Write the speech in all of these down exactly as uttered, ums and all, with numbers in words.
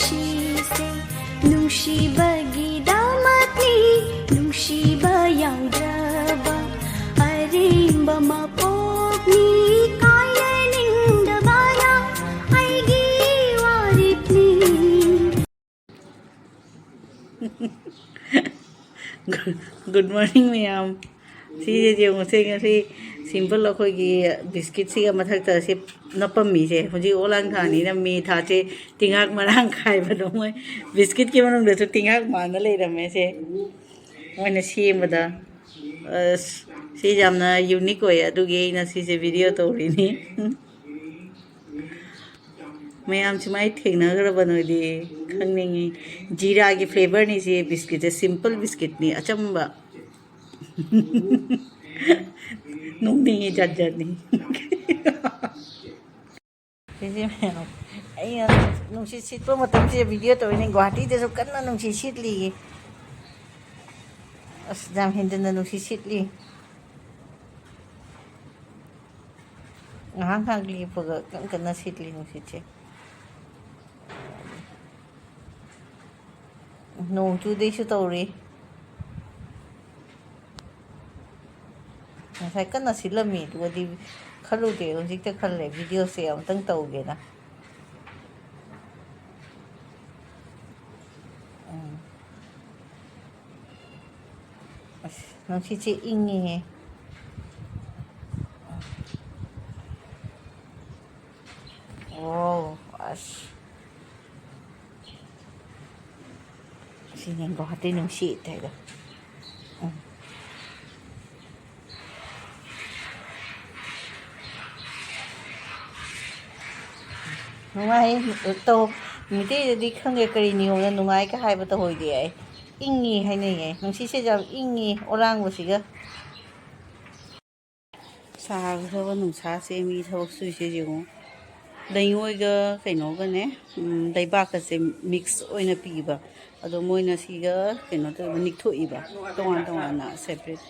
ꯁꯤꯁꯦ ꯅꯨꯡꯁꯤꯕꯒꯤꯗꯃꯛꯅꯤ, ꯅꯨꯡꯁꯤꯕ ꯌꯥꯎꯗ꯭ꯔꯕ ꯑꯔꯦꯝꯕ ꯃꯄꯣꯛꯅꯤ, ꯀꯥꯏꯅꯅꯤꯡꯗꯕꯅ ꯑꯩꯒꯤ ꯋꯥꯔꯦꯞꯅꯤ꯫ Good morning, ꯃꯌꯥꯝ꯫ ꯁꯤꯁꯦ ꯌꯦꯡꯉꯨꯁꯦ, ꯉꯁꯤ simple ꯑꯩꯈꯣꯏꯒꯤ ꯕꯤꯁꯀꯤꯠꯁꯤꯒ ꯃꯊꯛꯇ ꯁꯤ ꯅꯞꯄꯝꯃꯤꯁꯦ꯫ ꯍꯧꯖꯤꯛ ꯑꯣꯂꯥꯡ ꯊꯥꯅꯤꯅ ꯃꯦ ꯊꯥꯁꯦ ꯇꯤꯡꯍꯥꯛ ꯃꯔꯥꯡ ꯀꯥꯏꯕꯗꯣ, ꯃꯣꯏ ꯕꯤꯁꯀꯤꯠꯀꯤ ꯃꯅꯨꯡꯗꯁꯨ ꯇꯤꯡꯍꯥꯛ ꯃꯥꯟꯅ ꯂꯩꯔꯝꯃꯦ ꯁꯦ, ꯃꯣꯏꯅ ꯁꯦꯝꯕꯗ꯫ ꯑꯁ, ꯁꯤ ꯌꯥꯝꯅ unique ꯑꯣꯏ, ꯑꯗꯨꯒꯤ ꯑꯩꯅ ꯁꯤꯁꯦ video ꯇꯧꯔꯤꯅꯤ꯫ ꯃꯌꯥꯝ ꯁꯨꯃꯥꯏꯅ ꯊꯦꯡꯅꯈ꯭ꯔꯕ ꯅꯣꯏꯗꯤ? ꯈꯪꯅꯤꯡꯉꯤ꯫ ꯖꯤꯔꯥꯒꯤ flavourꯅꯤ ꯁꯤ ꯕꯤꯁꯀꯤꯠꯁꯦ, simple ꯕꯤꯁꯀꯤꯠꯅꯤ, ꯑꯆꯝꯕ꯫ ꯅꯣꯛꯅꯤꯡꯉꯤ, ꯖꯥꯠ ꯖꯥꯠꯅꯤ꯫ ꯁꯤꯁꯦ ꯃꯌꯥꯝ, ꯑꯩꯅ ꯅꯨꯡꯁꯤꯠ ꯁꯤꯠꯄ ꯃꯇꯝꯁꯤꯗ video ꯇꯧꯔꯤꯅꯤ꯫ ꯒꯨꯋꯥꯍꯥꯇꯤꯗꯁꯨ ꯀꯟꯅ ꯅꯨꯡꯁꯤꯠ ꯁꯤꯠꯂꯤꯌꯦ꯫ ꯑꯁ, ꯌꯥꯝ ꯍꯦꯟꯖꯟꯅ ꯅꯨꯡꯁꯤꯠ ꯁꯤꯠꯂꯤ꯫ ꯉꯥꯏꯍꯥꯛ ꯉꯥꯏꯍꯥꯛ ꯂꯦꯞꯄꯒ ꯀꯟ ꯀꯟꯅ ꯁꯤꯠꯂꯤ ꯅꯨꯡꯁꯤꯠꯁꯦ꯫ ꯅꯣꯡ ꯆꯨꯗꯣꯏꯁꯨ ꯇꯧꯔꯤ꯫ ꯉꯁꯥꯏ ꯀꯟꯅ ꯁꯤꯠꯂꯝꯃꯤ, ꯑꯗꯨꯒꯗꯤ ꯈꯜꯂꯨꯗꯦ, ꯍꯧꯖꯤꯛꯇ ꯈꯜꯂꯦ videoꯁꯦ ꯑꯃꯨꯛꯇꯪ ꯇꯧꯒꯦꯅ꯫ ꯎꯝ꯫ ꯑꯁ, ꯅꯨꯡꯁꯤꯠꯁꯦ ꯏꯪꯉꯤꯍꯦ꯫ ꯑꯣ, ꯑꯁ꯫ ꯁꯤꯅꯦ ꯒꯨꯋꯥꯍꯥꯇꯤ ꯅꯨꯡꯁꯤꯠ ꯍꯥꯏꯗꯣ꯫ ꯎꯝ꯫ ꯅꯨꯡꯉꯥꯏ꯫ ꯇꯧ-, ꯃꯩꯇꯩꯗꯗꯤ ꯈꯪꯗꯦ ꯀꯔꯤ ꯅꯤꯌꯣꯝꯅ ꯅꯨꯡꯉꯥꯏꯒ ꯍꯥꯏꯕ ꯇꯧꯍꯣꯏꯗꯦ ꯑꯩ꯫ ꯏꯪꯉꯤ ꯍꯥꯏꯅꯩꯌꯦ꯫ ꯅꯨꯡꯁꯤꯠꯁꯦ ꯌꯥꯝ ꯏꯪꯉꯤ ꯑꯣꯂꯥꯡꯕꯁꯤꯒ꯫ ꯁꯥꯈ꯭ꯔꯕ ꯅꯨꯡꯁꯥꯁꯦ ꯃꯤ ꯊꯕꯛ ꯁꯨꯏꯁꯦ ꯌꯦꯡꯉꯨ꯫ ꯂꯩꯉꯣꯏꯒ ꯀꯩꯅꯣꯒꯅꯦ, ꯎꯝ, ꯂꯩꯕꯥꯛꯀꯁꯦ mix ꯑꯣꯏꯅ ꯄꯤꯕ꯫ ꯑꯗꯣ ꯃꯣꯏꯅ ꯁꯤꯒ ꯀꯩꯅꯣ ꯇꯧꯕ, ꯅꯤꯛꯊꯣꯛꯏꯕ ꯇꯣꯉꯥꯟ ꯇꯣꯉꯥꯟꯅ separate꯫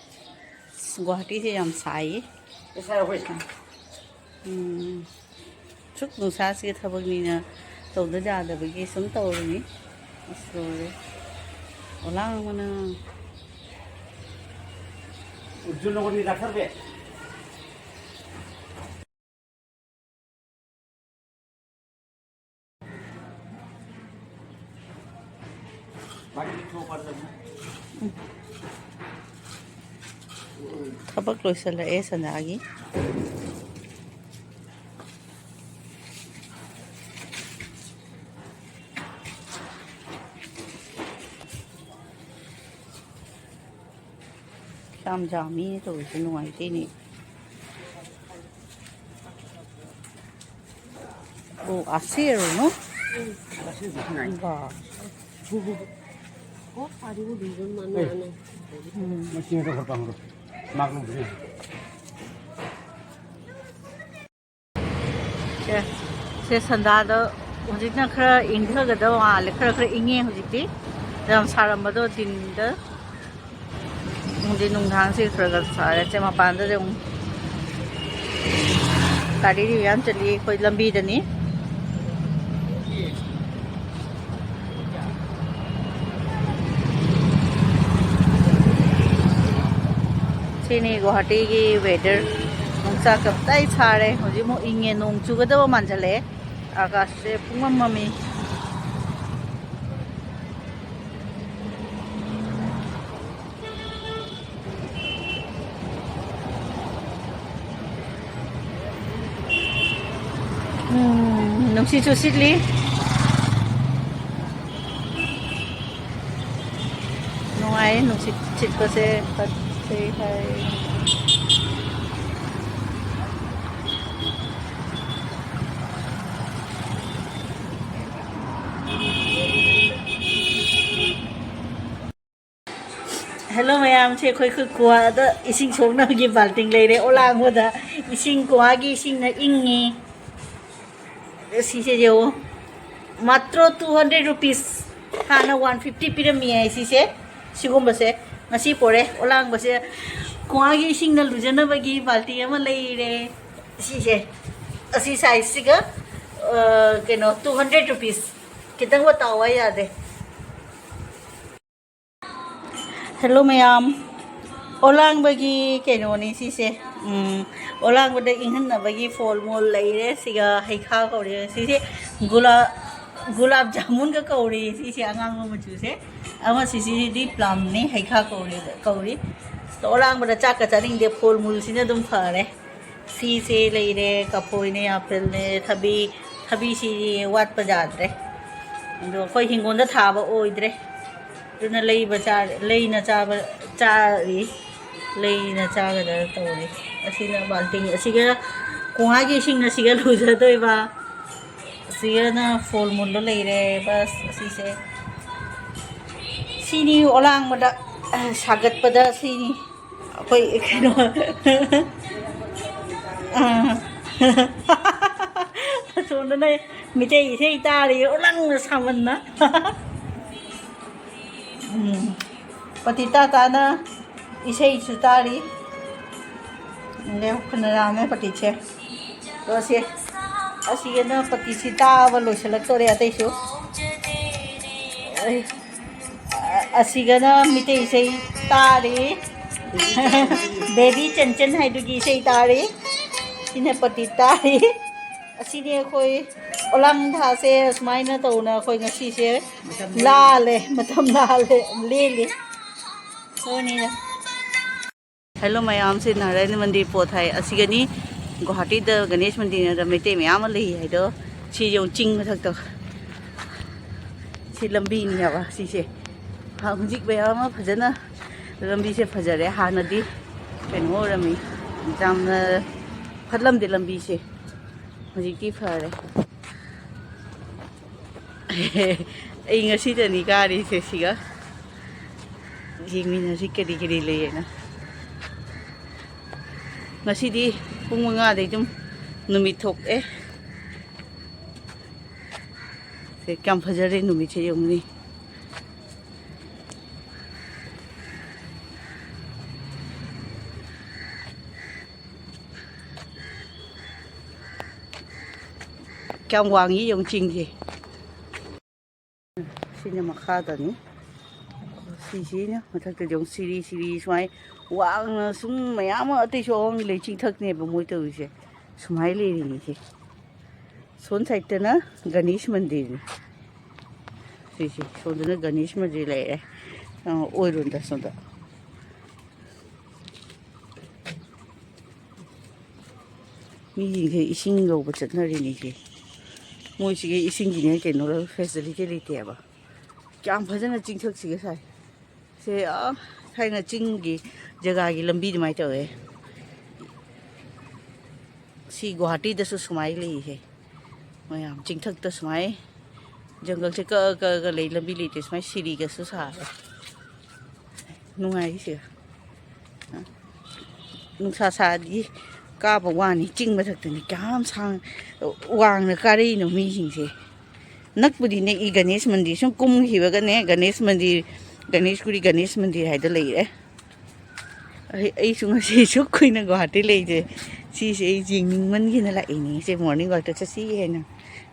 ꯑꯁ, ꯒꯨꯋꯥꯍꯥꯇꯤꯁꯦ ꯌꯥꯝ ꯁꯥꯏꯌꯦ꯫ ꯎꯝ, ꯁꯨꯛ ꯅꯨꯡꯁꯥꯁꯤꯒ ꯊꯕꯛꯅꯤꯅ ꯇꯧꯗ ꯌꯥꯗꯕꯒꯤ ꯁꯨꯝ ꯇꯧꯔꯤꯅꯤ꯫ ꯑꯁ, ꯂꯣꯏꯔꯦ꯫ ꯑꯣꯂꯥꯡꯕꯅ꯫ ꯎꯖ꯭ꯖꯨ ꯅꯒꯔꯤ ꯗꯥꯛꯇꯔ ꯕꯦ꯫ ꯊꯕꯛ ꯂꯣꯏꯁꯤꯜꯂꯛꯑꯦ ꯁꯅꯥꯒꯤ꯫ ꯌꯥꯝ ꯌꯥꯝꯃꯤ ꯇꯧꯔꯤꯁꯦ, ꯅꯨꯡꯉꯥꯏꯇꯦꯅꯦ꯫ ꯑꯣ, ꯑꯁꯦꯔꯣ, ꯅꯣ? ꯎꯝ꯫ ꯕꯥ꯫ ꯑꯣ, ꯐꯥꯗꯤ ꯎꯕꯤꯕ ꯃꯥꯅ꯫ ꯎꯝ꯫ ꯃꯁꯤꯡ ꯑꯗꯨ ꯈꯔ ꯄꯥꯡꯉꯣ꯫ ꯃꯥꯛ ꯂꯧꯕꯅꯦ꯫ ꯁꯦ, ꯁꯦ ꯁꯟꯗꯥꯗ ꯍꯧꯖꯤꯛꯅ ꯈꯔ ꯏꯪꯊꯒꯗꯕ ꯃꯥꯜꯂꯦ꯫ ꯈꯔ ꯈꯔ ꯏꯪꯉꯦ ꯍꯧꯖꯤꯛꯇꯤ꯫ ꯌꯥꯝ ꯁꯥꯔꯝꯕꯗꯣ ꯗꯤꯟꯗ꯫ ꯍꯧꯖꯤꯛ ꯅꯨꯡꯗꯥꯡꯁꯦ ꯈꯔ ꯈꯔ ꯁꯥꯔꯦ꯫ ꯁꯦ ꯃꯄꯥꯟꯗ ꯌꯦꯡꯉꯨ꯫ ꯒꯥꯔꯤꯗꯤ ꯃꯌꯥꯝ ꯆꯠꯂꯤ꯫ ꯑꯩꯈꯣꯏ ꯂꯝꯕꯤꯗꯅꯤ꯫ ꯁꯤꯅꯤ ꯒꯨꯋꯥꯍꯥꯇꯤꯒꯤ weather꯫ ꯅꯨꯡꯁꯥ ꯇꯞꯇꯥꯏ ꯁꯥꯔꯦ꯫ ꯍꯧꯖꯤꯛ ꯑꯃꯨꯛ ꯏꯪꯉꯦ꯫ ꯅꯣꯡ ꯆꯨꯒꯗꯕ ꯃꯥꯟꯁꯤꯜꯂꯛꯑꯦ꯫ ꯑꯥꯀꯥꯁꯁꯦ ꯄꯨꯡꯃꯝ ꯃꯝꯃꯤ꯫ ꯎꯝ, ꯅꯨꯡꯁꯤꯠꯁꯨ ꯁꯤꯠꯂꯤ꯫ ꯅꯨꯡꯉꯥꯏꯌꯦ ꯅꯨꯡꯁꯤꯠ ꯁꯤꯠꯄꯁꯦ, ꯐꯠꯇꯦ ꯍꯥꯏ꯫ ꯍꯦꯜꯂꯣ ꯃꯌꯥꯝꯁꯦ, ꯑꯩꯈꯣꯏ ꯈꯨ-, ꯀꯨꯋꯥꯗ ꯏꯁꯤꯡ ꯁꯣꯛꯅꯕꯒꯤ ꯕꯥꯜꯇꯤꯟ ꯂꯩꯔꯦ꯫ ꯑꯣꯂꯥꯡꯕꯗ ꯏꯁꯤꯡ, ꯀꯨꯋꯥꯒꯤ ꯏꯁꯤꯡꯅ ꯏꯪꯉꯤ꯫ ꯁꯤꯁꯦ ꯌꯦꯡꯉꯣ, ꯃꯥꯇ꯭ꯔꯣ two hundred rupees꯫ ꯍꯥꯟꯅ one fifty ꯄꯤꯔꯝꯃꯤ ꯍꯥꯏ ꯁꯤꯁꯦ, ꯁꯤꯒꯨꯝꯕꯁꯦ꯫ ꯉꯁꯤ ꯄꯣꯔꯦ ꯑꯣꯂꯥꯡꯕꯁꯦ꯫ ꯀꯨꯋꯥꯒꯤ ꯏꯁꯤꯡꯅ ꯂꯨꯖꯅꯕꯒꯤ ꯕꯥꯜꯇꯤ ꯑꯃ ꯂꯩꯔꯦ꯫ ꯁꯤꯁꯦ, ꯑꯁꯤ sizeꯁꯤꯒ ꯑ, ꯀꯩꯅꯣ, two hundred rupees꯫ ꯈꯤꯇꯪ ꯇꯥꯎꯕ ꯌꯥꯗꯦ꯫ ꯍꯦꯜꯂꯣ ꯃꯌꯥꯝ, ꯑꯣꯂꯥꯡꯕꯒꯤ ꯀꯩꯅꯣꯅꯤ ꯁꯤꯁꯦ꯫ ꯎꯝ, ꯑꯣꯂꯥꯡꯕꯗ ꯏꯪꯍꯟꯅꯕꯒꯤ ꯐꯣꯜ ꯃꯣꯜ ꯂꯩꯔꯦ꯫ ꯁꯤꯒ ꯍꯩꯈꯥ ꯀꯧꯔꯦ꯫ ꯁꯤꯁꯦ ꯒꯨꯂꯥ-, ꯒꯨꯂꯥꯞ ꯖꯥꯃꯨꯟꯒ ꯀꯧꯔꯦ ꯁꯤꯁꯦ, ꯑꯉꯥꯡꯕ ꯃꯆꯨꯁꯦ꯫ ꯑꯃ ꯁꯤꯁꯤꯗꯤ ꯄ꯭ꯂꯝꯅꯤ, ꯍꯩꯈꯥ ꯀꯧꯔꯦ, ꯀꯧꯔꯤ꯫ ꯑꯣꯂꯥꯡꯕꯗ ꯆꯥꯛꯀ ꯆꯥꯅꯤꯡꯗꯦ, ꯐꯣꯜ ꯃꯨꯜꯁꯤꯅ ꯑꯗꯨꯝ ꯐꯔꯦ꯫ ꯁꯤꯁꯦ ꯂꯩꯔꯦ, ꯀꯐꯣꯏꯅꯦ, ꯑꯦꯄꯜꯅꯦ, ꯊꯕꯤ, ꯊꯕꯤꯁꯤ ꯋꯥꯠꯄ ꯌꯥꯗ꯭ꯔꯦ꯫ ꯑꯗꯣ ꯑꯩꯈꯣꯏ ꯍꯤꯡꯒꯣꯜꯗ ꯊꯥꯕ ꯑꯣꯏꯗ꯭ꯔꯦ, ꯑꯗꯨꯅ ꯂꯩꯕ ꯆꯥ-, ꯂꯩꯅ ꯆꯥꯕ ꯆꯥꯔꯤ꯫ ꯂꯩꯅ ꯆꯥꯒꯗ꯭ꯔꯥ ꯇꯧꯔꯤ꯫ ꯑꯁꯤꯅ ꯕꯥꯜꯇꯤꯟ, ꯑꯁꯤꯒ ꯈꯣꯡꯍꯥꯏꯒꯤ ꯏꯁꯤꯡꯅ ꯁꯤꯒ ꯂꯨꯖꯗꯣꯏꯕ꯫ ꯑꯁꯤꯒꯅ ꯐꯣꯜ ꯃꯨꯜꯗꯣ ꯂꯩꯔꯦ꯫ ꯕꯁ ꯑꯁꯤꯁꯦ, ꯁꯤꯅꯤ ꯑꯣꯂꯥꯡꯕꯗ, ꯑ, ꯁꯥꯒꯠꯄꯗ ꯁꯤꯅꯤ꯫ ꯑꯩꯈꯣꯏ ꯀꯩꯅꯣ, ꯑ, ꯑꯁꯣꯝꯗꯅ ꯃꯤꯇꯩ ꯏꯁꯩ ꯇꯥꯔꯤ ꯑꯣꯂꯥꯡꯅ ꯁꯥꯃꯟꯅ꯫ ꯎꯝ, ꯄꯇꯤꯇꯥ ꯇꯥꯅ ꯏꯁꯩꯁꯨ ꯇꯥꯔꯤ꯫ ꯂꯦꯎ, ꯐꯅ ꯌꯥꯝꯃꯦ ꯄꯇꯤꯁꯦ꯫ ꯑꯗꯣ ꯑꯁꯤ, ꯑꯁꯤꯒꯤꯅ ꯄꯇꯤꯁꯤ ꯇꯥꯕ ꯂꯣꯏꯁꯤꯜꯂꯛꯇꯣꯔꯦ ꯑꯇꯩꯁꯨ꯫ ꯑꯩ, ꯑ-, ꯑꯁꯤꯒꯅ ꯃꯤꯇꯩ ꯏꯁꯩ ꯇꯥꯔꯤ꯫ ꯕꯦꯕꯤ ꯆꯟꯆꯟ ꯍꯥꯏꯗꯨꯒꯤ ꯏꯁꯩ ꯇꯥꯔꯤ꯫ ꯁꯤꯅ ꯄꯇꯤ ꯇꯥꯔꯤ꯫ ꯑꯁꯤꯅꯤ ꯑꯩꯈꯣꯏ ꯑꯣꯂꯥꯡ ꯊꯥꯁꯦ ꯁꯨꯃꯥꯏꯅ ꯇꯧꯅ ꯑꯩꯈꯣꯏ ꯉꯁꯤꯁꯦ ꯂꯥꯜꯂꯦ, ꯃꯇꯝ ꯂꯥꯜꯂꯦ, ꯂꯦꯜꯂꯤ꯫ ꯁꯣꯅꯤꯗ꯫ ꯍꯦꯜꯂꯣ ꯃꯌꯥꯝꯁꯦ, ꯅꯥꯔꯥꯌꯟ ꯃꯟꯗꯤꯔ ꯄꯣꯠ ꯍꯥꯏ꯫ ꯑꯁꯤꯒꯅꯤ ꯒꯨꯋꯥꯍꯥꯇꯤꯗ ꯒꯅꯦꯁ ꯃꯟꯗꯤꯔꯅ ꯃꯩꯇꯩ ꯃꯌꯥꯝ ꯑꯃ ꯂꯩ ꯍꯥꯏꯗꯣ꯫ ꯁꯤ ꯌꯦꯡꯉꯨ, ꯆꯤꯡ ꯃꯊꯛꯇ꯫ ꯁꯤ ꯂꯝꯕꯤꯅꯤ ꯍꯥꯏꯕ ꯁꯤꯁꯦ꯫ ꯍꯥ, ꯍꯧꯖꯤꯛ ꯃꯌꯥꯝ ꯑꯃ ꯐꯖꯅ ꯂꯝꯕꯤꯁꯦ ꯐꯖꯔꯦ꯫ ꯍꯥꯟꯅꯗꯤ ꯀꯩꯅꯣ ꯑꯣꯏꯔꯝꯃꯤ, ꯌꯥꯝꯅ ꯐꯠꯂꯝꯗꯦ ꯂꯝꯕꯤꯁꯦ꯫ ꯍꯧꯖꯤꯛꯇꯤ ꯐꯔꯦ꯫ ꯑꯩ ꯉꯁꯤꯗꯅꯤ ꯀꯥꯔꯤꯁꯦ ꯁꯤꯒ꯫ ꯌꯦꯡꯃꯤꯟꯅꯁꯤ ꯀꯔꯤ ꯀꯔꯤ ꯂꯩꯌꯦꯅ꯫ ꯉꯁꯤꯗꯤ ꯄꯨꯡ ꯃꯉꯥꯗꯩ ꯑꯗꯨꯝ ꯅꯨꯃꯤꯠ ꯊꯣꯛꯑꯦ꯫ ꯁꯦ ꯀꯌꯥꯝ ꯐꯖꯔꯦ ꯅꯨꯃꯤꯠꯁꯦ ꯌꯦꯡꯉꯨꯅꯦ꯫ ꯀꯌꯥꯝ ꯋꯥꯡꯉꯤ ꯌꯦꯡꯉꯨ ꯆꯤꯡꯁꯦ꯫ ꯁꯤꯅ ꯃꯈꯥꯗꯅꯤ꯫ ꯁꯤꯁꯤꯅ ꯃꯊꯛꯇꯗꯤ ꯑꯃꯨꯛ ꯁꯤꯔꯤ ꯁꯤꯔꯤ ꯁꯨꯃꯥꯏ ꯋꯥꯡꯅ ꯁꯨꯝ ꯃꯌꯥꯝ ꯑꯃ ꯑꯇꯩꯁꯨ ꯑꯋꯥꯡ ꯂꯩ ꯆꯤꯡꯊꯛꯅꯦꯕ ꯃꯣꯏ ꯇꯧꯔꯤꯁꯦ꯫ ꯁꯨꯃꯥꯏꯅ ꯂꯩꯔꯤꯅꯤ ꯁꯤ꯫ ꯁꯣꯝ ꯁꯥꯏꯠꯇꯅ ꯒꯅꯦꯁ ꯃꯟꯗꯤꯔꯅꯤ꯫ ꯁꯤꯁꯦ ꯁꯣꯝꯗꯅ ꯒꯅꯦꯁ ꯃꯟꯗꯤꯔ ꯂꯩꯔꯦ꯫ ꯑ, ꯑꯣꯏꯔꯣꯝꯗ ꯁꯣꯝꯗ꯫ ꯃꯤꯁꯤꯡꯁꯦ ꯏꯁꯤꯡ ꯂꯧꯕ ꯆꯠꯅꯔꯤꯅꯤꯁꯦ꯫ ꯃꯣꯏꯁꯤꯒꯤ ꯏꯁꯤꯡꯒꯤꯅꯦ ꯀꯩꯅꯣ ꯐꯦꯁꯤꯂꯤꯇꯤ ꯂꯩꯇꯦꯕ꯫ ꯀꯌꯥꯝ ꯐꯖꯅ ꯆꯤꯡꯊꯛꯁꯤꯒ ꯁꯥꯏ꯫ ꯁꯦ, ꯑꯥ, ꯊꯥꯏꯅ ꯆꯤꯡꯒꯤ ꯖꯒꯥꯒꯤ ꯂꯝꯕꯤ ꯑꯗꯨꯃꯥꯏꯅ ꯇꯧꯋꯦ꯫ ꯁꯤ ꯒꯨꯋꯥꯍꯥꯇꯤꯗꯁꯨ ꯁꯨꯃꯥꯏꯅ ꯂꯩꯍꯦ꯫ ꯃꯌꯥꯝ ꯆꯤꯡꯊꯛꯇ ꯁꯨꯃꯥꯏ ꯖꯪꯒꯜꯁꯦ ꯀꯛꯑ ꯀꯛꯑꯒ ꯂꯩ, ꯂꯝꯕꯤ ꯂꯩꯇꯦ, ꯁꯨꯃꯥꯏ ꯁꯤꯔꯤꯒꯁꯨ ꯁꯥꯔꯦ꯫ ꯅꯨꯡꯉꯥꯏꯁꯦ꯫ ꯅꯨꯡꯁꯥ ꯁꯥꯗꯤ ꯀꯥꯕ ꯋꯥꯅꯤ, ꯆꯤꯡ ꯃꯊꯛꯇꯅꯤ ꯀꯌꯥꯝ ꯁꯥꯡ ꯋꯥꯡꯅ ꯀꯥꯔꯛꯏꯅꯣ ꯃꯤꯁꯤꯡꯁꯦ꯫ ꯅꯛꯄꯨꯗꯤ ꯅꯛꯏ, ꯒꯅꯦꯁ ꯃꯟꯗꯤꯔ ꯁꯨꯝ ꯀꯨꯝꯈꯤꯕꯒꯅꯦ ꯒꯅꯦꯁ ꯃꯟꯗꯤꯔ, ꯒꯅꯦꯁ ꯒꯨꯔꯤ ꯒꯅꯦꯁ ꯃꯟꯗꯤꯔ ꯍꯥꯏꯗꯣ ꯂꯩꯔꯦ꯫ ꯑꯩ, ꯑꯩꯁꯨ ꯉꯁꯤ ꯁꯨꯛ ꯀꯨꯏꯅ ꯒꯨꯋꯥꯍꯥꯇꯤ ꯂꯩꯇꯦ꯫ ꯁꯤꯁꯦ ꯑꯩ ꯌꯦꯡꯅꯤꯡꯃꯟꯒꯤꯅ ꯂꯥꯛꯏꯅꯦ꯫ ꯏꯆꯦ ꯃꯣꯔꯅꯤꯡ ꯋꯥꯛꯇ ꯆꯠꯁꯤ ꯍꯥꯏꯅ꯫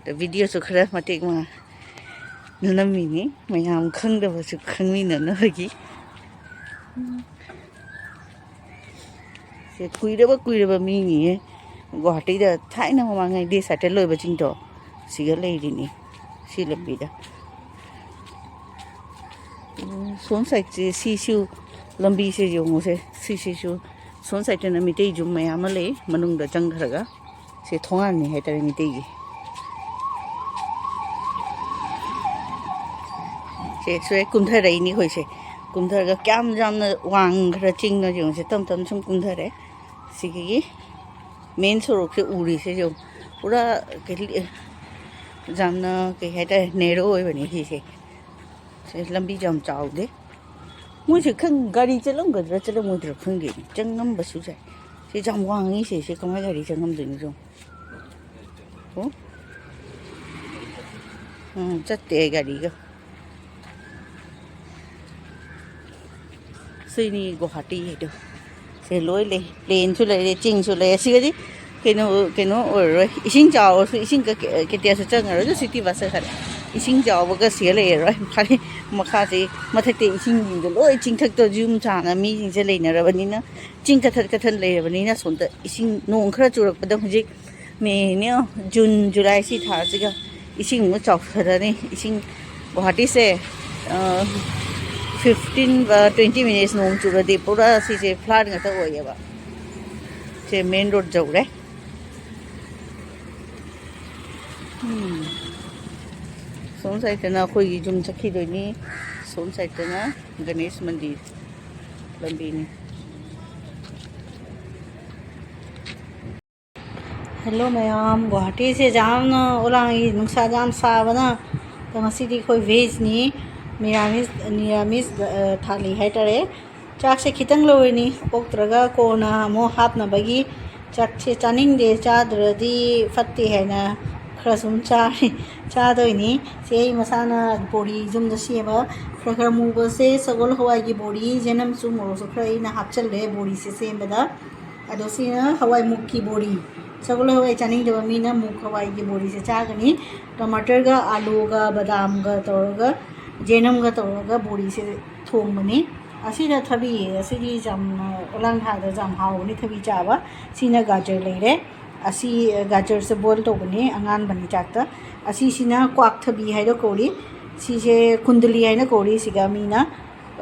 ꯑꯗ ꯚꯤꯗꯤꯑꯣꯁꯨ ꯈꯔ ꯃꯇꯦꯛ ꯃꯉꯥ ꯅꯝꯃꯤꯅꯤ꯫ ꯃꯌꯥꯝ ꯈꯪꯗꯕꯁꯨ ꯈꯪꯃꯤꯟꯅꯅꯕꯒꯤ꯫ ꯁꯦ ꯀꯨꯏꯔꯕ ꯀꯨꯏꯔꯕ ꯃꯤꯅꯤꯌꯦ꯫ ꯒꯨꯋꯥꯍꯥꯇꯤꯗ ꯊꯥꯏꯅ ꯃꯃꯥꯡꯉꯩ ꯗꯦ ꯁꯥꯇꯦꯜ ꯂꯣꯏꯕꯁꯤꯡꯗꯣ ꯁꯤꯒ ꯂꯩꯔꯤꯅꯤ꯫ ꯁꯤ ꯂꯝꯕꯤꯗ꯫ ꯎꯝ, ꯁꯣꯝ ꯁꯥꯏꯠꯁꯦ ꯁꯤꯁꯨ ꯂꯝꯕꯤꯁꯦ ꯌꯦꯡꯉꯨꯁꯦ꯫ ꯁꯤꯁꯤꯁꯨ ꯁꯣꯝ ꯁꯥꯏꯠꯇꯅ ꯃꯤꯇꯩ ꯌꯨꯝ ꯃꯌꯥꯝ ꯑꯃ ꯂꯩ꯫ ꯃꯅꯨꯡꯗ ꯆꯪꯈ꯭ꯔꯒ ꯁꯦ ꯊꯣꯡꯒꯥꯟꯅꯤ ꯍꯥꯏꯇꯥꯔꯦ ꯃꯤꯇꯩꯒꯤ꯫ ꯁꯦ ꯁꯣꯏ ꯀꯨꯝꯊꯔꯛꯏꯅꯤ ꯑꯩꯈꯣꯏꯁꯦ꯫ ꯀꯨꯝꯊꯔꯒ ꯀꯌꯥꯝ ꯌꯥꯝꯅ ꯋꯥꯡꯈ꯭ꯔ ꯆꯤꯡꯅꯣ ꯌꯦꯡꯉꯨꯁꯦ꯫ ꯇꯞ ꯇꯞꯅ ꯁꯨꯝ ꯀꯨꯝꯊꯔꯦ꯫ ꯁꯤꯒꯤ ꯃꯦꯟ ꯁꯣꯔꯣꯛꯁꯦ ꯎꯔꯤꯁꯦ ꯌꯦꯡꯉꯨ꯫ ꯄꯨꯔꯥ ꯀꯩ-, ꯌꯥꯝꯅ ꯀꯩ ꯍꯥꯏꯇꯥꯔꯦ, ꯅꯦꯔꯣ ꯑꯣꯏꯕꯅꯦ ꯁꯤꯁꯦ꯫ ꯁꯦ ꯂꯝꯕꯤꯁꯦ ꯌꯥꯝ ꯆꯥꯎꯗꯦ꯫ ꯃꯣꯏꯁꯦ ꯈꯪ-, ꯒꯥꯔꯤ ꯆꯠꯂꯝꯒꯗ꯭ꯔꯥ ꯆꯠꯂꯝꯃꯣꯏꯗ꯭ꯔꯥ ꯈꯪꯗꯦꯅꯦ꯫ ꯆꯪꯉꯝꯕꯁꯨ ꯌꯥꯏ꯫ ꯁꯤ ꯌꯥꯝ ꯋꯥꯡꯉꯤ ꯁꯦ꯫ ꯁꯤ ꯀꯃꯥꯏꯅ ꯒꯥꯔꯤ ꯆꯪꯉꯝꯗꯣꯏꯅꯣ ꯌꯦꯡꯉꯨ꯫ ꯑꯣ? ꯎꯝ, ꯆꯠꯇꯦ ꯒꯥꯔꯤꯒ꯫ ꯁꯤꯅꯤ ꯒꯨꯋꯥꯍꯥꯇꯤ ꯍꯥꯏꯗꯣ꯫ ꯁꯦ ꯂꯣꯏ ꯂꯩ꯫ ꯄ꯭ꯂꯦꯟꯁꯨ ꯂꯩꯔꯦ, ꯆꯤꯡꯁꯨ ꯂꯩꯔꯦ꯫ ꯁꯤꯒꯗꯤ ꯀꯩꯅꯣ ꯀꯩꯅꯣ ꯑꯣꯏꯔꯔꯣꯏ, ꯏꯁꯤꯡ ꯆꯥꯎꯔꯁꯨ ꯏꯁꯤꯡ ꯀ- ꯀꯦꯇꯦꯜꯁꯨ ꯆꯪꯉꯔꯣꯏ, ꯑꯗꯨ ꯁꯤꯇꯤ ꯕꯁꯇ ꯈꯔ ꯏꯁꯤꯡ ꯆꯥꯎꯕꯒ ꯁꯤꯒ ꯂꯩꯔꯔꯣꯏ꯫ ꯃꯈꯥꯗꯤ, ꯃꯈꯥꯁꯤ ꯃꯊꯛꯇ ꯏꯁꯤꯡꯁꯤꯡꯗꯣ ꯂꯣꯏ ꯆꯤꯡꯊꯛꯇ ꯌꯨꯝ ꯁꯥꯡꯅ ꯃꯤꯁꯤꯡꯁꯦ ꯂꯩꯅꯔꯕꯅꯤꯅ, ꯆꯤꯡ ꯀꯊꯠ ꯀꯊꯠ ꯂꯩꯔꯕꯅꯤꯅ, ꯁꯣꯝꯗ ꯏꯁꯤꯡ ꯅꯣꯡ ꯈꯔ ꯆꯨꯔꯛꯄꯗ ꯍꯧꯖꯤꯛ ꯃꯦꯅꯦ, ꯖꯨꯟ, ꯖꯨꯂꯥꯏ ꯁꯤ ꯊꯥꯁꯤꯒ ꯏꯁꯤꯡ ꯑꯃꯨꯛ ꯆꯥꯎꯊꯔꯅꯤ꯫ ꯏꯁꯤꯡ ꯒꯨꯍꯥꯇꯤꯁꯦ ꯐꯤꯐꯇꯤꯟ ꯇ꯭ꯋꯦꯟꯇꯤ ꯃꯤꯅꯤꯠꯁ ꯅꯣꯡ ꯆꯨꯔꯗꯤ ꯄꯨꯔꯥ ꯁꯤꯁꯦ ꯐ꯭ꯂꯥꯠ ꯉꯥꯛꯇ ꯑꯣꯏꯌꯦꯕ꯫ ꯁꯦ ꯃꯦꯟ ꯔꯣꯗ ꯌꯧꯔꯦ꯫ ꯎꯝ꯫ ꯁꯣꯝ ꯁꯥꯏꯠꯇꯅ ꯑꯩꯈꯣꯏꯒꯤ ꯌꯨꯝ ꯆꯠꯈꯤꯗꯣꯏꯅꯤ, ꯁꯣꯝ ꯁꯥꯏꯠꯇꯅ ꯒꯅꯦꯁ ꯃꯟꯗꯤꯔ ꯂꯝꯕꯤꯅꯤ꯫ ꯍꯦꯜꯂꯣ ꯃꯌꯥꯝ, ꯒꯨꯍꯥꯇꯤꯁꯦ ꯌꯥꯝꯅ ꯑꯣꯂꯥꯡꯉꯤ, ꯅꯨꯡꯁꯥ ꯌꯥꯝ ꯁꯥꯕꯅ꯫ ꯑꯗꯣ ꯉꯁꯤꯗꯤ ꯑꯩꯈꯣꯏ ꯚꯦꯖꯅꯤ, ꯃꯤꯔꯥꯃꯤꯁ, ꯅꯤꯔꯥꯃꯤꯁ, ꯑ, ꯊꯥꯂꯤ ꯍꯥꯏꯇꯥꯔꯦ꯫ ꯆꯥꯛꯁꯦ ꯈꯤꯇꯪ ꯂꯧꯔꯅꯤ, ꯑꯣꯛꯇ꯭ꯔꯒ ꯀꯣꯟꯅ ꯑꯃꯨꯛ ꯍꯥꯞꯅꯕꯒꯤ꯫ ꯆꯥꯛꯁꯦ ꯆꯥꯅꯤꯡꯗꯦ, ꯆꯥꯗ꯭ꯔꯗꯤ ꯐꯠꯇꯦ ꯍꯥꯏꯅ ꯈꯔ ꯁꯨꯝ ꯆꯥꯔꯤ, ꯆꯥꯗꯣꯏꯅꯤ꯫ ꯁꯤ ꯑꯩ ꯃꯁꯥꯅ ꯕꯣꯔꯤ ꯌꯨꯝꯗ ꯁꯦꯝꯕ꯫ ꯈꯔ ꯈꯔ ꯃꯨꯕꯁꯦ ꯁꯒꯣꯜ ꯍꯋꯥꯏꯒꯤ ꯕꯣꯔꯤ, ꯖꯦꯅꯝꯁꯨ ꯃꯣꯔꯣꯛꯁꯨ ꯈꯔ ꯑꯩꯅ ꯍꯥꯞꯆꯤꯜꯂꯦ ꯕꯣꯔꯤꯁꯦ ꯁꯦꯝꯕꯗ꯫ ꯑꯗꯣ ꯁꯤꯅ ꯍꯋꯥꯏ ꯃꯨꯛꯀꯤ ꯕꯣꯔꯤ꯫ ꯁꯒꯣꯜ ꯍꯋꯥꯏ ꯆꯥꯅꯤꯡꯗꯕ ꯃꯤꯅ ꯃꯨꯛ ꯍꯋꯥꯏꯒꯤ ꯕꯣꯔꯤꯁꯦ ꯆꯥꯒꯅꯤ꯫ ꯇꯃꯥꯇꯔꯒ, ꯑꯥꯂꯨꯒ, ꯕꯗꯥꯝꯒ ꯇꯧꯔꯒ, ꯖꯦꯅꯝꯒ ꯇꯧꯔꯒ ꯕꯣꯔꯤꯁꯦ ꯊꯣꯡꯕꯅꯤ꯫ ꯑꯁꯤꯗ ꯊꯕꯤ, ꯑꯁꯤꯗꯤ ꯌꯥꯝꯅ ꯑꯣꯂꯥꯡ ꯊꯥꯗ ꯌꯥꯝ ꯍꯥꯎꯕꯅꯤ ꯊꯕꯤ ꯆꯥꯕ꯫ ꯁꯤꯅ ꯒꯥꯖꯔ ꯂꯩꯔꯦ꯫ ꯑꯁꯤ ꯒꯥꯖꯔꯁꯦ ꯕꯣꯏꯜ ꯇꯧꯕꯅꯤ, ꯑꯉꯥꯟꯕꯅꯤ ꯆꯥꯛꯇ꯫ ꯑꯁꯤꯁꯤꯅ ꯀ꯭ꯋꯥꯛ ꯊꯕꯤ ꯍꯥꯏꯅ ꯀꯧꯔꯤ꯫ ꯁꯤꯁꯦ ꯀꯨꯟꯗꯂꯤ ꯍꯥꯏꯅ ꯀꯧꯔꯤ ꯁꯤꯒ ꯃꯤꯅ꯫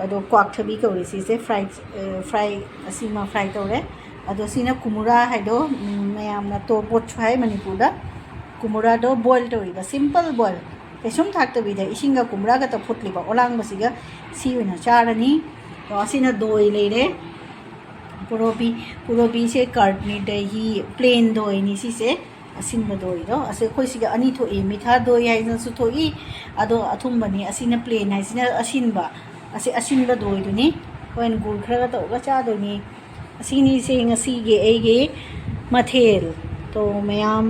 ꯑꯗꯣ ꯀ꯭ꯋꯥꯛ ꯊꯕꯤ ꯀꯧꯔꯤ ꯁꯤꯁꯦ꯫ ꯐ꯭ꯔꯥꯏ, ꯑ, ꯐ꯭ꯔꯥꯏ, ꯑꯁꯤꯃ ꯐ꯭ꯔꯥꯏ ꯇꯧꯔꯦ꯫ ꯑꯗꯣ ꯁꯤꯅ ꯀꯨꯃꯨꯔꯥ ꯍꯥꯏꯗꯣ, ꯎꯝ, ꯃꯌꯥꯝꯅ ꯇꯣꯔꯕꯣꯠꯁꯨ ꯍꯥꯏ ꯃꯅꯤꯄꯨꯔꯗ꯫ ꯀꯨꯃꯨꯔꯥꯗꯣ ꯕꯣꯏꯜ ꯇꯧꯔꯤꯕ, ꯁꯤꯝꯄꯜ ꯕꯣꯏꯜ, ꯀꯩꯁꯨꯝ ꯊꯥꯛꯇꯕꯤꯗ ꯏꯁꯤꯡꯒ ꯀꯨꯃꯨꯔꯥꯒ ꯇꯧ ꯐꯨꯠꯂꯤꯕ ꯑꯣꯂꯥꯡꯕꯁꯤꯒ ꯁꯤ ꯑꯣꯏꯅ ꯆꯥꯔꯅꯤ꯫ ꯑꯗꯣ ꯑꯁꯤꯅ ꯗꯣꯏ ꯂꯩꯔꯦ꯫ ꯄꯨꯔꯣꯕꯤ, ꯄꯨꯔꯣꯕꯤꯁꯦ ꯀꯥꯔꯠꯅꯤ, ꯗꯍꯤ, ꯄ꯭ꯂꯦꯟ ꯗꯣꯏꯅꯤ ꯁꯤꯁꯦ꯫ ꯑꯁꯤꯟꯕ ꯗꯣꯏꯗꯣ, ꯑꯁꯤ ꯑꯩꯈꯣꯏ ꯁꯤꯒ ꯑꯅꯤ ꯊꯣꯛꯏ, ꯃꯤꯊꯥ ꯗꯣꯏ ꯍꯥꯏꯗꯅꯁꯨ ꯊꯣꯛꯏ, ꯑꯗꯣ ꯑꯊꯨꯝꯕꯅꯤ꯫ ꯑꯁꯤꯅ ꯄ꯭ꯂꯦꯟ ꯍꯥꯏꯁꯤꯅ ꯑꯁꯤꯟꯕ, ꯑꯁꯤ ꯑꯁꯤꯟꯕ ꯗꯣꯏꯗꯨꯅꯤ꯫ ꯍꯣꯔꯦꯟ ꯒꯨꯔ ꯈꯔꯒ ꯇꯧꯔꯒ ꯆꯥꯗꯣꯏꯅꯤ꯫ ꯑꯁꯤꯅꯤꯁꯦ ꯉꯁꯤꯒꯤ ꯑꯩꯒꯤ ꯃꯊꯦꯜ꯫ ꯇꯣ ꯃꯌꯥꯝ,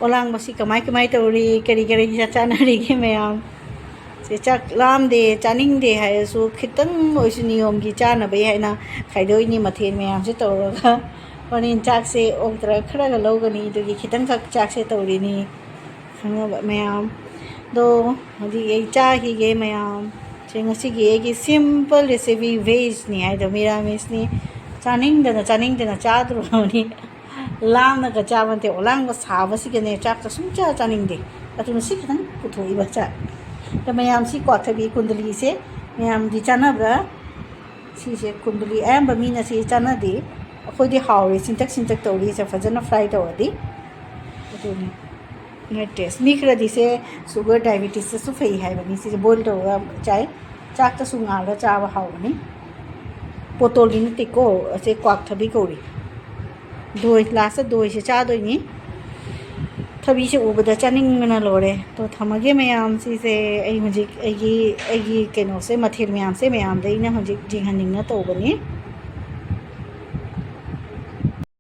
ꯑꯣꯂꯥꯡꯕꯁꯤ ꯀꯃꯥꯏ ꯀꯃꯥꯏ ꯇꯧꯔꯤ, ꯀꯔꯤ ꯀꯔꯤ ꯆꯥꯅꯔꯤꯒꯦ ꯃꯌꯥꯝ? ꯁꯦ ꯆꯥꯛ ꯂꯥꯝꯗꯦ, ꯆꯥꯅꯤꯡꯗꯦ ꯍꯥꯏꯔꯁꯨ ꯈꯤꯇꯪ ꯑꯣꯏꯁꯨ ꯅꯤꯌꯣꯝꯒꯤ ꯆꯥꯅꯕꯩ ꯍꯥꯏꯅ ꯈꯥꯏꯗꯣꯛꯏꯅꯤ ꯃꯊꯦꯜ ꯃꯌꯥꯝꯁꯦ ꯇꯧꯔꯒ꯫ ꯍꯣꯔꯦꯟ ꯆꯥꯛꯁꯦ ꯑꯣꯛꯇ꯭ꯔ ꯈꯔꯒ ꯂꯧꯒꯅꯤ, ꯑꯗꯨꯒꯤ ꯈꯤꯇꯪꯈꯛ ꯆꯥꯛꯁꯦ ꯇꯧꯔꯤꯅꯤ꯫ ꯈꯪꯅꯕ ꯃꯌꯥꯝ ꯑꯗꯣ ꯍꯧꯖꯤꯛ ꯑꯩ ꯆꯥꯈꯤꯒꯦ ꯃꯌꯥꯝ꯫ ꯁꯦ ꯉꯁꯤꯒꯤ ꯑꯩꯒꯤ simple recipe, vegꯅꯤ ꯍꯥꯏꯗꯣ, ꯃꯤꯔꯥꯃꯤꯁꯅꯤ꯫ ꯆꯥꯅꯤꯡꯗꯅ ꯆꯥꯅꯤꯡꯗꯅ ꯆꯥꯗ꯭ꯔꯨꯕꯅꯤ꯫ ꯂꯥꯝꯅꯒ ꯆꯥꯕ ꯅꯠꯇꯦ, ꯑꯣꯂꯥꯡꯕ ꯁꯥꯕꯁꯤꯒꯅꯦ ꯆꯥꯛꯇ ꯁꯨꯡꯆꯥ ꯆꯥꯅꯤꯡꯗꯦ꯫ ꯑꯗꯨꯅ ꯁꯤ ꯈꯤꯇꯪ ꯄꯨꯊꯣꯛꯏꯕ ꯆꯥꯛ꯫ ꯑꯗꯣ ꯃꯌꯥꯝꯁꯤ ꯀ꯭ꯋꯥꯊꯕꯤ ꯀꯨꯟꯗꯂꯤꯁꯦ ꯃꯌꯥꯝꯗꯤ ꯆꯥꯅꯕ꯭ꯔꯥ? ꯁꯤꯁꯦ ꯀꯨꯟꯗꯂꯤ ꯑꯌꯥꯝꯕ ꯃꯤꯅ ꯁꯤ ꯆꯥꯅꯗꯦ꯫ ꯑꯩꯈꯣꯏꯗꯤ ꯍꯥꯎꯔꯦ, ꯁꯤꯟꯇꯛ ꯁꯤꯟꯇꯛ ꯇꯧꯔꯤꯁꯦ ꯐꯖꯅ fry ꯇꯧꯔꯗꯤ꯫ ꯑꯗꯨꯅꯤ ꯅꯠꯇꯦ, ꯃꯤ ꯈꯔꯗꯤ ꯁꯦ sugar diabetesꯇꯁꯨ ꯐꯩ ꯍꯥꯏꯕꯅꯤ, ꯁꯤꯁꯦ boil ꯇꯧꯔꯒ ꯆꯥꯏ꯫ ꯆꯥꯛꯇꯁꯨ ꯉꯥꯜꯂ ꯆꯥꯕ ꯍꯥꯎꯕꯅꯤ꯫ ꯄꯣꯇꯣꯜꯗꯤ ꯅꯠꯇꯦꯀꯣ, ꯑꯁꯦ ꯀ꯭ꯋꯥꯛ ꯊꯕꯤ ꯀꯧꯔꯤ꯫ ꯗꯣꯏ, lastꯇ ꯗꯣꯏꯁꯦ ꯆꯥꯗꯣꯏꯅꯤ꯫ ꯊꯕꯤꯁꯦ ꯎꯕꯗ ꯆꯥꯅꯤꯡꯕꯅ ꯂꯣꯏꯔꯦ꯫ ꯇꯣ, ꯊꯝꯃꯒꯦ ꯃꯌꯥꯝ꯫ ꯁꯤꯁꯦ ꯑꯩ ꯍꯧꯖꯤꯛ ꯑꯩꯒꯤ, ꯑꯩꯒꯤ ꯀꯩꯅꯣꯁꯦ, ꯃꯊꯦꯜ ꯃꯌꯥꯝꯁꯦ ꯃꯌꯥꯝꯗ ꯑꯩꯅ ꯍꯧꯖꯤꯛ ꯌꯦꯡꯍꯟꯅꯤꯡꯅ ꯇꯧꯕꯅꯤ꯫